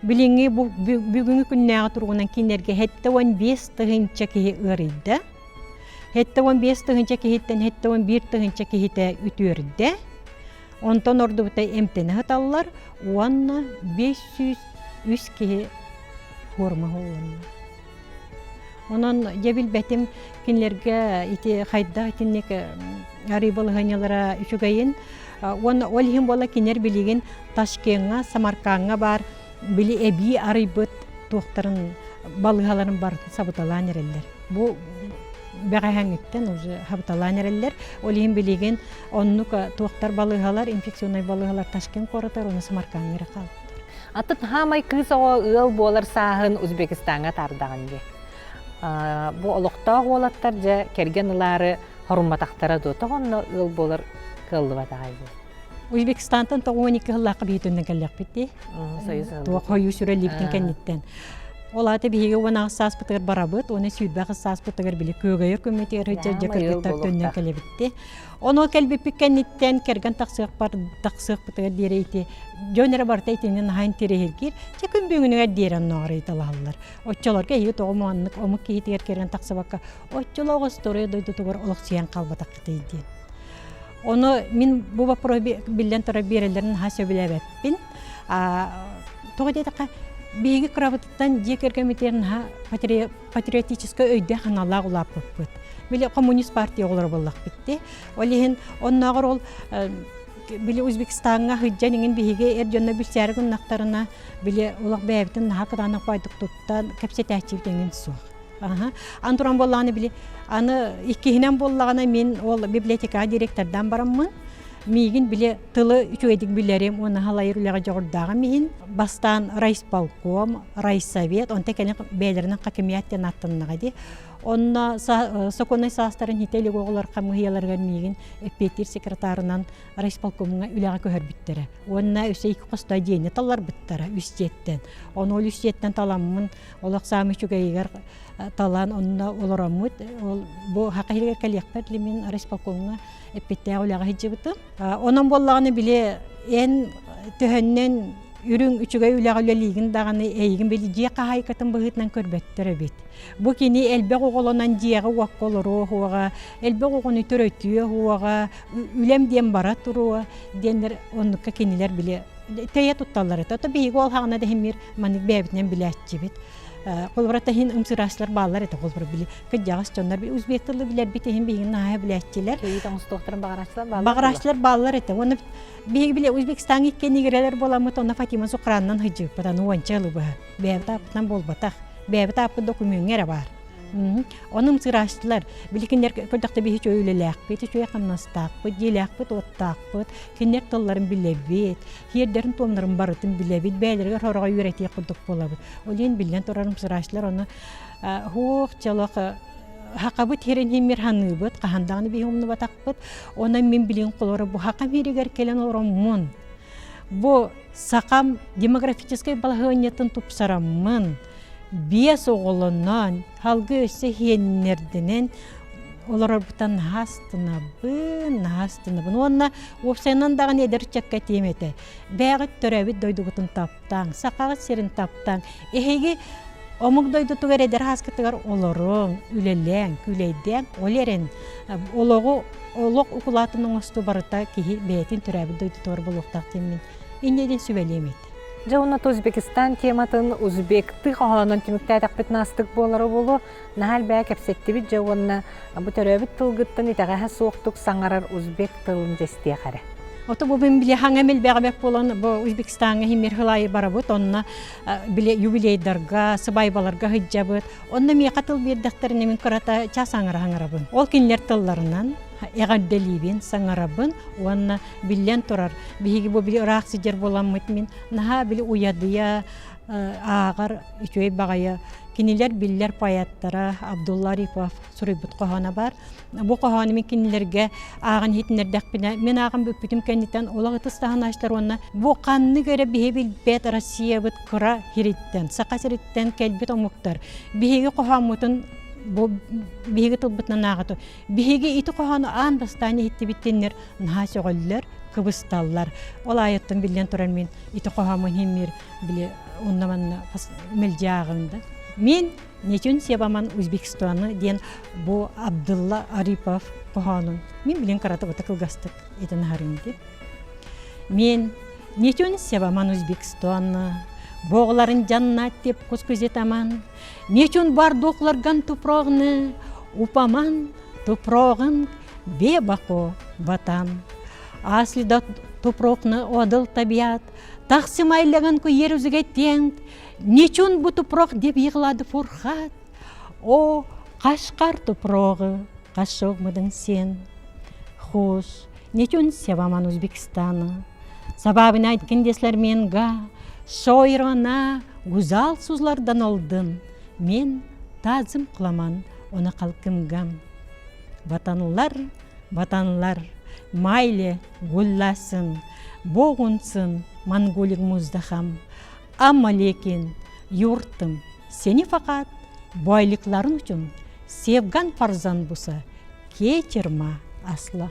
Билиҥҥи бу бүгүҥҥү күннээҕи туругунан кинилэргэ 75 тыһыынча киһи ыарыйда. 75 тыһыынча киһиттэн 71 тыһыынча киһитэ үтүөрдэ. Онтон ордубута эмтэнэ сыталлар уонна 503 киһи форма оһоллонно. Онон дьэ билбэтим кинилэргэ ити хайдах итинник арыы балаһыанньалара үчүгэйин уонна ол иһин буола кинилэр билигин Ташкеҥҥа, Самаркаҥҥа баар били эбии арыйбыт туохтарын балыыһаларын барытын сабыталаан эрэллэр. Бу бэҕэһээҥҥиттэн уже хабыталаан эрэллэр. Ол иһин билигин оннук туохтар балыыһалар, инфекционнай балыыһалар Ташкент куоратыгар уонна Самаркаҥҥа эрэ хаалбыттар. Атын хаамай кыыс оҕо ыал буолар сааһын Узбекистаҥҥа таардаҕын дии. Бу олохтоох уолаттар дьэ кэргэн ылаары хорумматахтара дуо? Тоҕо онно ыал буолар кыаллыбатаҕай бу? Узбекистантан 92 сыллаахха биһитиннэн кэллэхпит дии. Туох хойуу сүрэллибитин кэнниттэн. Ол аата биһиги 18 сааспытыгар барабыт, уонна 28 сааспытыгар били күөгэйэр күммүтүгэр сылдьар дьэ кыргыттар төннөн кэлэбитти. Ону кэлбиппит кэнниттэн кэргэн тахсыахпар тахсыахпытыгар диэри ити дьон эрэ барыта итини наһаа интэриэһиргиир. Чэ күн бүгүнүгэр диэри оннооҕор ыйыталаһаллар. Оччолорго эһиги тоҕо маннык омук киһитигэр кэргэн тахсыбакка оччолоох история дойдутугар олохсуйан хаалбатаххытый диэн. Ону мин бу боппуруоһу биллэн турар биэрэллэрин наһаа сөбүлээбэппин. Тоҕо диэтэххэ, биһиги кырабытыттан дьиэ кэргэммитигэр наһаа патриотическай өйдөөх-санаалаах улааппыппыт. Били коммунист партия оҕолоро буоллахпыт дии. Ол иһин оннооҕор ол били Узбекистаҥҥа сылдьан иҥин биһиги эр дьонно билсээри гыннахтарына били олох бэйэбитин наһаа кытаанах баайдык туттан кэпсэтээччибит эҥин суох. Аха. Ан туран буоллаҕына били аны иккиһинэн буоллаҕына мин ол библиотекаҕа директордаан бараммын миигин били тылы үчүгэйдик билэрим уонна халайыр үлэҕэ дьоҕурдааҕым иһин бастаан райисполком, райсовет, онто кэлин бэйэлэринэн хакимият диэн ааттаннаҕа дии. Онно сокуоннай саастарын хитэ илик оҕолор хамыыһыйаларыгар миигин эппиэттиир секретарынан райисполкомҥа үлэҕэ көһөрбүттэрэ. Уонна өссө икки хосто дьиэни талларбыттара үс дьиэттэн. Ону ол үс дьиэттэн таламмын олох саамай үчүгэйигэр талан онно олороммут ол бу хака иһигэр кэлиэхпэр мин райисполкомҥа эппиттээх үлэҕэ сылдьыбытым. Онон буоллаҕына били эн төһөннөн үрүҥ үчүгэй үлэҕэ үлэлиигин даҕаны эйигин били дьиэ хаһаайкатын быһыытынан көрбөттөр эбит. Бу кини элбэх оҕолонон дьиэҕэ-уокка олоруо уоҕа, элбэх оҕону төрөтүө уоҕа, үлэм диэн бара туруо диэннэр оннукка кинилэр били тэйэ тутталлар этэ. Ото биһиги ол хаҕына да иһиммир маннык бэйэбитинэн билээччибит. Холобура иһин ымсырааччылар бааллар этэ холобура били кырдьаҕас дьоннор узбек тылы билэрбит иһин биһигин наһаа билээччилэр. Кийиит оҥостуохтарын баҕарааччылар бааллар. Баҕарааччылар бааллар этэ. Уонна биһиги били Узбекистаҥҥа иккиэн игирэлэр буоламмыт онно Фатима Сухранынан сылдьыбыппыт аны уонча ылы быһа. Бэйэбит ааппытынан буолбатах. Бэйэбит ааппыт докумуоҥҥа эрэ баар. Ону ымсырааччылар били кинилэр көрдөхтө биһи үчүгэй үлэлээхпит, үчүгэй хамнастаахпыт, дьиэлээхпит, уоттаахпыт, кинилэр тылларын билэбит, сиэрдэрин-туомнарын барытын билэбит, бэйэлэригэр сороҕо үөрэтиэх курдук буолабыт. Ол иһин биллэн турар ымсырааччылар ону һуох чолох хакабыт сирин иһиммир ханыыбыт, хаһан даҕаны биһи умнубатахпыт. Онон мин билин холоро бу хакам сиригэр кэлэн олороммун. Бу сахам демографическай балаһыанньатын тупсараммын, биэс оҕолонон, халгы өссө иһиэннэрдэнэн олорорбуттан наһаа астынабын, наһаа астынабын. Уонна уопсайынан даҕаны эдэр ыччакка этиэм этэ. Бэйэҕит төрөөбүт дойдугутун таптааҥ, сахаҕыт сирин таптааҥ. Эһиги омук дойдутугар эдэр ааскытыгар олоруҥ, үлэлээҥ, күүлэйдээҥ, ол эрэн олоҕу олох укулаатын оҥостуу барыта киһи бэйэтин төрөөбүт дойдутугар буолуохтаах диэн мин инньэ диэн сүбэлиэм этэ. Дьэ уонна Узбекистан тематын узбектыы хоһоонун түмүктээтэхпит наастык буолара буолуо. Наһаа элбэҕи кэпсэттибит дьэ уонна бу төрөөбүт тылгыттан итэҕэһэ суохтук саҥарар узбек тылын дьэстиэх эрэ. Ото бу мин били хаҥа мэлбэҕэбэк буолан бу Узбекистаҥҥа химир хылайы барабыт онно били юбилейдарга, сыбайбаларга сылдьабыт. Онно миэхэ тыл биэрдэхтэринэ мин кырата час аҥара саҥарабын. Ол кинилэр тылларынан эҕэрдэлиибин, саҥарабын уонна биллэн турар биһиги бу били ыраах сидьэр буоламмыт мин наһаа били уйадыйа ааҕар үчүгэй баҕайы кинилэр биллэр поэттара Абдулла Арипов суруйбут хоһооно бар. Бу хоһоону мин кинилэргэ ааҕан иһитиннэрдэхпинэ, мин ааҕан бүппүтүм кэнниттэн олох ытыс таһынаачтар уонна бу ханнык эрэ биһи билбэт Россиябыт кыра сириттэн, Саха сириттэн кэлбит омуктар биһиги хоһооммутун бу биһиги тылбытынан ааҕыту биһиги ити хоһоону аан бастаан иһиттибиттиннэр наһаа сөҕөллөр, кыбысталлар. Ол аайыттан биллэн турар мин ити хоһооммун иһиммир били онно манна мэлдьи ааҕым да. Мин Нечүн Себаман Узбекистаны диэн бу Абдулла Арипов хоһоонун мин билин кыратыбыта кылгастык этэн аһарым ди. Мен нечүн севаман Узбекистоны, боғларын жаннат деп күзетаман, нечүн бардоқларган тупроғны, упаман тупроғын бебақо ватан. Аслида тупроқны одыл табиат, тақсым айлаған ку ер үзіге теңт, нечүн бу тупроқ деп йығлады Фурхат, о қашқар тупроғы, қашоғмыдың сен. Хуш, нечүн севаман Узбекистаны, Сабабын айткын деслер менга, шойрона гузал сузлардан олдым, мен тазым кыламан оны халкымга. Ватанлар, ватанлар, майле гулласын, боғунсын монголик муздахам. Амма лекин юртым сени фақат бойлыкларын үчүн севган фарзан буса кечирма асла.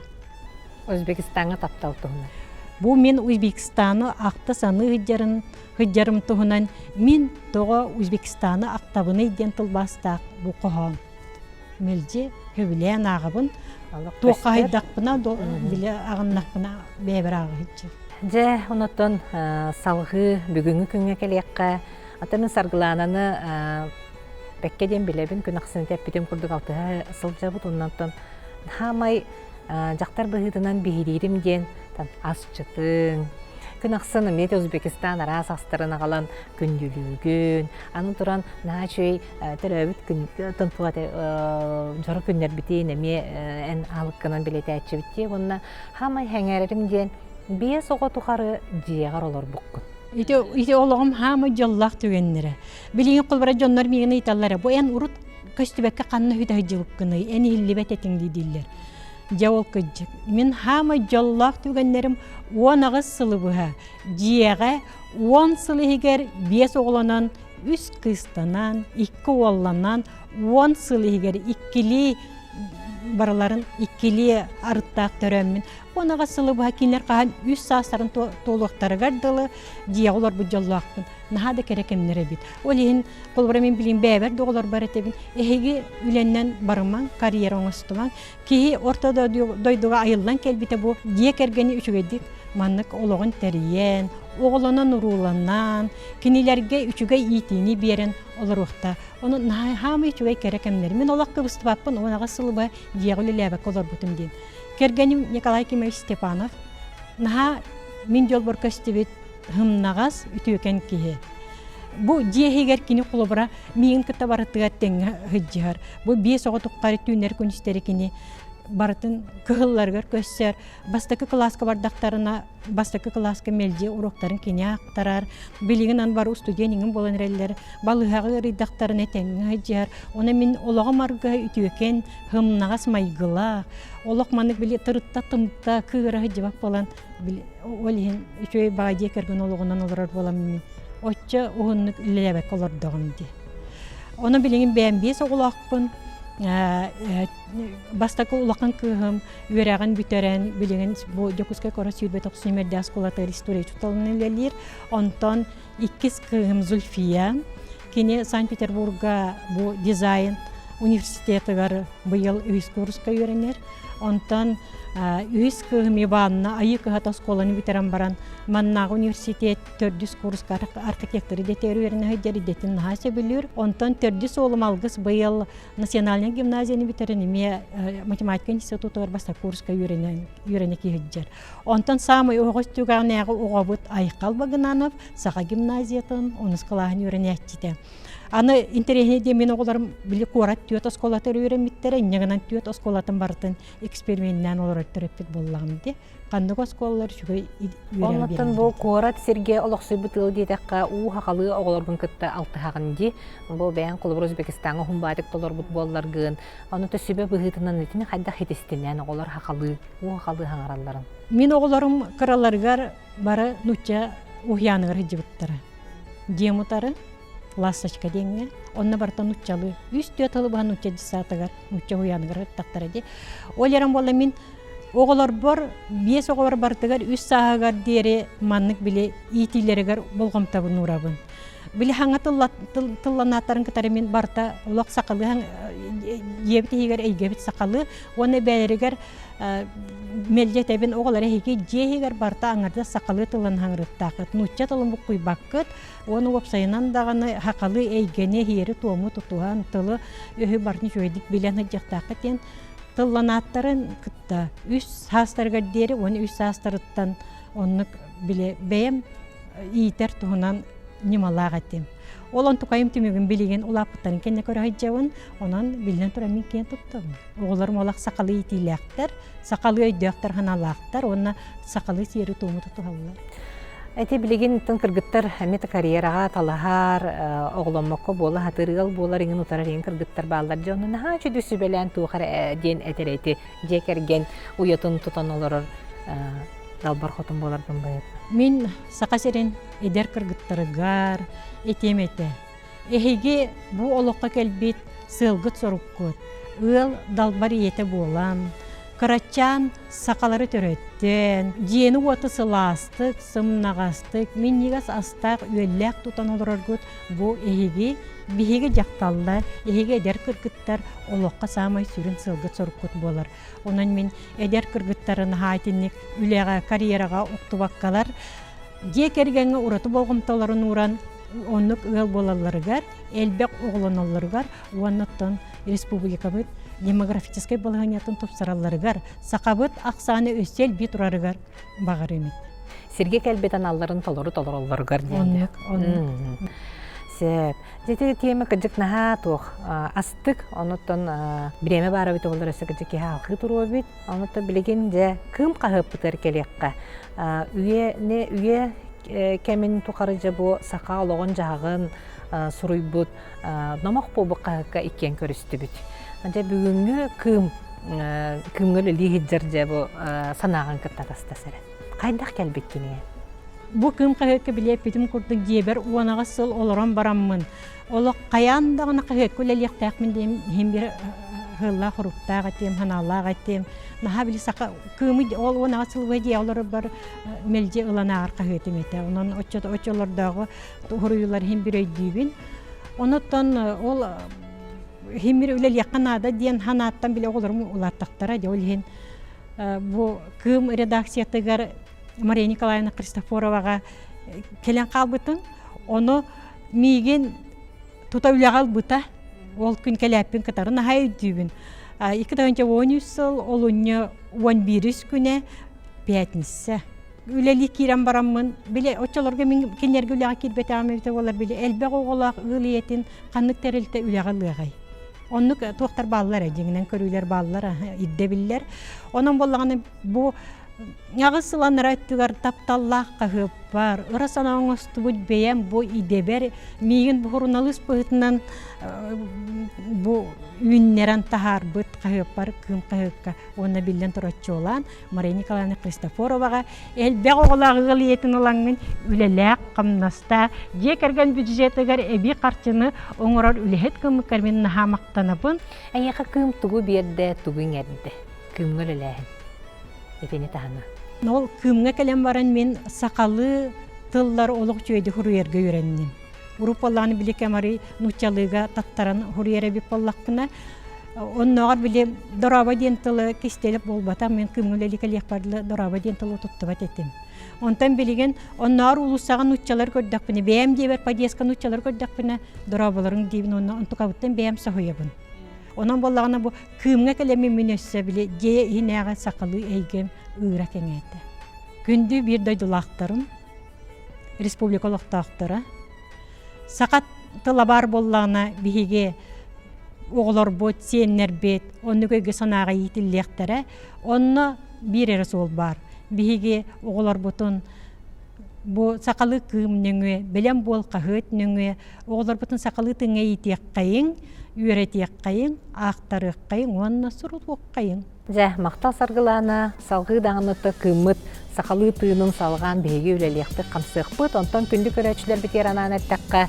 Өзбекистанга таптал туһунан. Бу мен Узбекистаны акта саны хыджарын хыджарым туһунан мин тоҕо Узбекистаны актабыны диэн тылбаастаах бу хоһоон. Мэлдьи сөбүлээн ааҕабын. Туохха хайдахпына биле аҕыннахпына бэйэбэр ааҕа сылдьар. Дьэ, онотон салгыы бүгүҥҥү күҥҥэ кэлиэххэ. Ата мин Саргылаананы бэккэ диэн билэбин, күн ахсын эппитим курдук алтыһа сылдьабыт. Оннотон хаамай дьахтар быһыытынан биһириирим диэн асчытыҥ, күн ахсын эмиэ Узбекистан араас астарын аҕалан күндүлүүгүн, аны туран наһаа үчүгэй төрөөбүт күн дьоро күннэрбитин эмиэ эн аһылыккынан билэтээччибит дии уонна хаамай сэҥээрэрим диэн биэс оҕо тухары дьиэҕэр олорбуккун. Ити, ити олоҕум хаамай дьоллоох түгэннэрэ. Билигин холбора дьоннор миигин ыйыталлара, бу эн урут көстүбэккэ ханна үтэ сылдьыбыккыный, эн иһиллибэт этиҥ дии дииллэр. Дьэ ол кырдьык. Мин хаамай дьоллоох түгэннэрим 18 сылы быһа дьиэҕэ 10 сыл иһигэр биэс оҕолонон, үс кыыстанан, икки уолланан, 10 сыл иһигэр иккилии барыларын иккилии арыттаах төрөөммүн 18 сылы быһа кинилэр хаһан үс саастарын туолуохтарыгар дылы дьиэҕэ олорбут дьоллоохпун. Наһаа да кэрэ кэмнэр эбит. Ол иһин холобура мин билим бэйэбэр да оҕолорбор этэбин, эһиги үлэннэн барымаҥ, карьера оҥостумаҥ. Киһи орто дойдуга айыллан кэлбитэ бу дьиэ кэргэни үчүгэйдик маннык олоҕун тэрийэн, оҕолонон-урууланан, кинилэргэ үчүгэй иитиини биэрэн олоруохта. Ону хаамай үчүгэй кэрэ кэмнэр. Мин олох кыбыстыбаппын, 18 сыл быһа дьиэҕэ үлэлээбэккэ олорбутум диэн. Кэргэним Николай Кимович Степанов наһаа мин дьолбор көстүбүт һымнаҕас, үтүөкэн киһи. Бу дьиэ иһигэр кини холобура миигин кытта барытыгар тэҥҥэ сылдьыһар. Бу биэс оҕо туххары түүннэр күнүстэри кини барытын кыһылларыгар көссөр. Бастакы кылааска бардахтарына бастакы кылааска мэлдьи уруоктарын кини аахтарар. Билигин ан бары устудьуон иҥин буолан эрэллэр. Балыыһаҕа ыарыйдахтарына тэҥҥэ сылдьыһар. Онон мин олоҕум аргыһа үтүөкэн, һымнаҕас майгылаах. Олох маннык били тырытта-тымта кыыра сылдьыбат буолан ол иһин үчүгэй баҕа дьиэ кэргэн олоҕунан олорор буоламмын оччо уһуннук үлэлээбэккэ олордоҕум дии. Онон билигин бэйэм биэс оҕолоохпун. Бастакы улахан кыыһым үөрэҕин бүтэрэн билигин бу Дьокуускай куорат 29 нүмердээх оскуолатыгар история учууталынан үлэлиир. Онтон иккис кыыһым Зульфия. Кини Санкт-Петербурга бу дизайн университетыгар быйыл үһүс курска үөрэнэр. Онтон үһүс кыыһым Иванна Айыы кыһата оскуоланы бүтэрэн баран маннааҕы университет төрдүс курска архитектор идэтигэр үөрэнэ сылдьар идэтин наһаа сөбүлүүр. Онтон төрдүс уолум Алгыс быйыл национальнай гимназияны бүтэрэн эмиэ математика институтугар бастакы курска үөрэнэ үөрэнэ сылдьар. Онтон саамай оҕо түгэҕинээҕи оҕобут Айхал Багынанов Саха гимназиятын онус кылааһын үөрэнээччитэ. Аны интэриэһинэй диэн мин оҕолорум били куорат түөрт оскуолатыгар үөрэммиттэрэ, инньэ гынан түөрт оскуолатын барытын эксперименнээн олорор төрөппүт буоллаҕым дии. Ханнык оскуолалар үчүгэй үөрэҕи Оннуттан бу куорат сиргэ олохсуйбут ыал диэтэххэ уу хахалыы оҕолоргун кытта алтыһаҕын дии. Бу бэйэҥ холобур Узбекистаҥҥа уһун-баатык толорбут буолларгын, ону то сүбэ быһыытынан итини хайдах хитистинэн оҕолор хахалыы, уу хахалыы хаҥаралларын? Мин оҕолорум кыраларыгар бары нуучча уһуйааныгар сылдьыбыттара. Дьиэм утары Ласточка диэҥҥэ онно барыта нууччалыы үс түөрт сылы быһа нуучча детсадыгар нуучча уһуйааныгар ыттахтара дии. Ол эрэн буолла мин оҕолорбор биэс оҕолор барытыгар үс сааһыгар диэри маннык били иитиилэригэр болҕомтобун уурабын. Били хаҥа тылланааттарын кытары мин барыта олох сахалыы дьиэбит иһигэр эйгэбит сахалыы уонна бэйэлэригэр мэлдьи этэбин оҕолор эһиги дьиэ иһигэр барыта аҥардас сахалыы тылын хаҥырыктааххыт нуучча тылын буккуйбаккыт уонна уопсайынан даҕаны сахалыы эйгэни иһиэри-туому тутуһан тылы өһү барытын үчүгэйдик билэн сылдьыахтааххыт диэн тылланааттарын кытта үс саастарыгар диэри уонна үс саастарыттан оннук били бэйэм иитэр туһунан ньымалаах этим. Ол онтукайым түмүгүн билигин улааппыттарын кэннэ көрө сылдьабын. Онон биллэн туран мин киэн туттабын. Оҕолорум олох сахалыы иитиилээхтэр, сахалыы өйдөөхтөр, санаалаахтар уонна сахалыы сиэри-туому тутуһаллар. Эти билигин тын кыргыттар эмиэ карьераҕа талаһар, оҕоломмокко буола сатыыр ыал буолар иҥин утарар иҥин кыргыттар бааллар. Дьэ онно наһаа үчүгэй сүбэлээн туох эрэ диэн этэр эти дьиэ кэргэн уйатын тутан олорор далбар хотун буоларбын байат. Мин Саха сирин эдэр кыргыттарыгар этиэм этэ. Эһиги бу олоххо кэлбит сыалгыт-соруккут ыал далбар ийэтэ буолан, кырачаан сахалары төрөттөн, дьиэни-уоту сылаастык, сымнаҕастык, минньигэс астаах-үөллээх тутан олороргут бу эһиги, биһиги дьахталлар, эһиги эдэр кыргыттар олоххо саамай сүрүн сыалгыт-соруккут буолар. Онон мин эдэр кыргыттары наһаа итинник үлэҕэ, карьераҕа уктубаккалар, дьиэ кэргэҥҥэ ураты болҕомтолорун ууран оннук ыал буолалларыгар, элбэх оҕолоноллоругар уонна оттон республикабыт демографическай балаһыанньатын тупсаралларыгар, сахабыт ахсаана өссө элбии турарыгар баҕарыым. Сиргэ кэлбит аналларын толору толороллоругар диэн. Оннук, оннук. Сөп. Дьэ тиэмэ кырдьык наһаа туох астык, онуттан бириэмэ баара эбит олор өссө кырдьык киһи алхыы туруо эбит. Онуттан билигин дьэ кыым хаһыаппытыгар кэлиэххэ. Үйэни үйэ кэмин тухары дьэ бу саха олоҕун-дьаһаҕын суруйбут номох буолбут хаһыакка иккиэн көрүстүбүт. Дьэ бүгүҥҥү кыым кыымҥа үлэлии сылдьар дьэ бу санааҕын кытта атастас эрэ. Хайдах кэлбиккиний? Бу кыым хаһыакка били эппитим курдук дьиэбэр 10 сыл олорон бараммын, олох хайаан даҕаны хаһыакка үлэлиэхтээхпин диэн иһин биир ыһыллаах уруктаах этим, санаалаах этим. Наһаа били саха кыымы ол 10 сыл дьиэ олорорбор мэлдьи ылан ааҕар хаһыатым этэ. Онон оччолордооҕу уһуруйуулар иһин бир өйдүүбүн. Онуттан ол иһин бир үлэлиэххэ наада диэн санааттан били оҕолорум улааттахтара дьэ ол иһин бу Кыым редакциятыгар Мария Николаевна Христофороваҕа кэлэн хаалбытым. Ону миигин тута үлэҕэ ылбыта. Ол күн кэлээппин кытары наһаа өйдүүбүн. 2013 сыл олунньу 11 күнэ пятница. Үлэлии киирэн бараммын, били оччолорго мин кинилэргэ үлэҕэ киирбэтэҕим эбитэ буоллар, били элбэх оҕолоох ыал ийэтин ханнык тэрилтэ үлэҕэ ылыаҕай? Оннук туохтар бааллар дьиҥинэн көрүүлэр бааллар, ирдэбиллэр. Онон буоллаҕына бу аҕыс сыл анараа өттүгэр тапталлаах хаһыаппар, ыра санаа оҥостубут бэйэм бу идэбэр миигин бу суруналыыс быһыытынан бу үүннэрэн таһаарбыт хаһыаппар Кыым хаһыакка уонна биллэн турар Мария Николаевна Христофороваҕа элбэх оҕолоох ыал ийэтин ылаҥҥын үлэлээх, хамнастаах, дьиэ кэргэн бюджетыгар эбии харчыны оҥорор үлэһит гыммыккар мин наһаа махтанабын. Эйиэхэ кыым тугу биэрдэ, тугу иҥэрдэ? Кыымҥа үлэлээһин. Итини таһынан. Ол кыымҥа кэлэн баран мин сахалыы тыллар олох үчүгэйдик суруйарга үөрэнним. Урут буоллаҕына били кэмари нууччалыыга таттаран суруйар эбит буоллахпына, Оннооҕор били дорообо диэн тылы кистэлэп буолбатах, мин кыымҥа үлэлии кэлиэхпэр дылы дорообо диэн тылы туттубат этим. Онтон билигин оннооҕор уулуссаҕа нууччалар көрдөхпүнэ, бэйэм диэбэр подъездка нууччалар көрдөхпүнэ, дорооболоруҥ диибин уонна онтукабыттан бэйэм соһуйабын. Онон буоллаҕына бу кыымҥа кэлэммин мин өссө били дьиэ иһинээҕи сахалыы эйгэм ыыра кэҥээтэ. Күндү биир дойдулаахтарым, республика олохтоохторо, Саха тыла баар буоллаҕына биһиги оҕолорбут, сиэннэрбит оннук өйгө-санааҕа иитиллиэхтэрэ. Онно биир эрэ суол баар. Биһиги оҕолорбутун бу сахалыы кыым нөҥүө, бэлэм буол хаһыат нөҥүө оҕолорбутун сахалыы тыҥҥа иитиэххэйиҥ, үөрэтиэххэйиҥ, аахтарыаххайыҥ уонна сурутуоххайыҥ. Дьэ, махтал Саргылаана, салҕыы даҕаны кыыммыт сахалыы тыынын салҕаан биһиги үлэлиэхпит-хамсыахпыт. Онтон күндү көрөөччүлэрбитигэр анаан эттэххэ,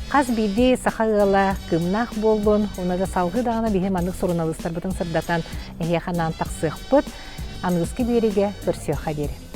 хас биирдии саха ыала кыымнаах буоллун, уонна да салҕыы даҕаны биһи маннык суруналыыстарбытын сырдатан эһиэхэ анаан тахсыахпыт. Аныгыскы биэриигэ көрсүөххэ диэри.